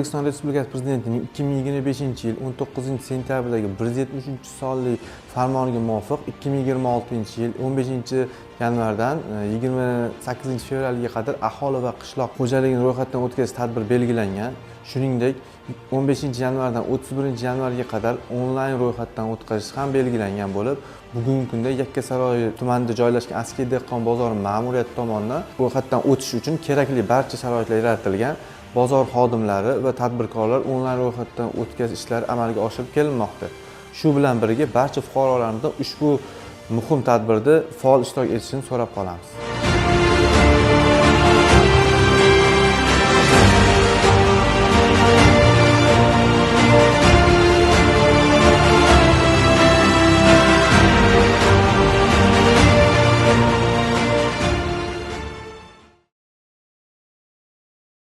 O'zbekiston Respublikasi Prezidentining 2025-yil 19 sentyabrdagi 173-sonli farmoniga muvofiq 2026-yil 15 yanvardan 28 fevralga qadar aholi va qishloq xo'jaligini ro'yxatdan o'tkazish tadbiri belgilangan. Shuningdek, 15 yanvardan 31 yanvarga qadar onlayn ro'yxatdan o'tkazish ham belgilangan bo'lib, bugungi kunda Yakkasaroy tumanida joylashgan Askiya dehqon bozori ma'muriyati tomonidan ro'yxatdan o'tish uchun kerakli barcha sharoitlar yaratilgan. Bozor xodimlari va tadbirkorlar onlayn ro'yxatdan o'tkazish ishlari amalga oshirib kelinmoqda. Shu bilan birga barcha fuqarolarimizdan ushbu muhim tadbirda faol ishtirok etishini so'rab qolamiz.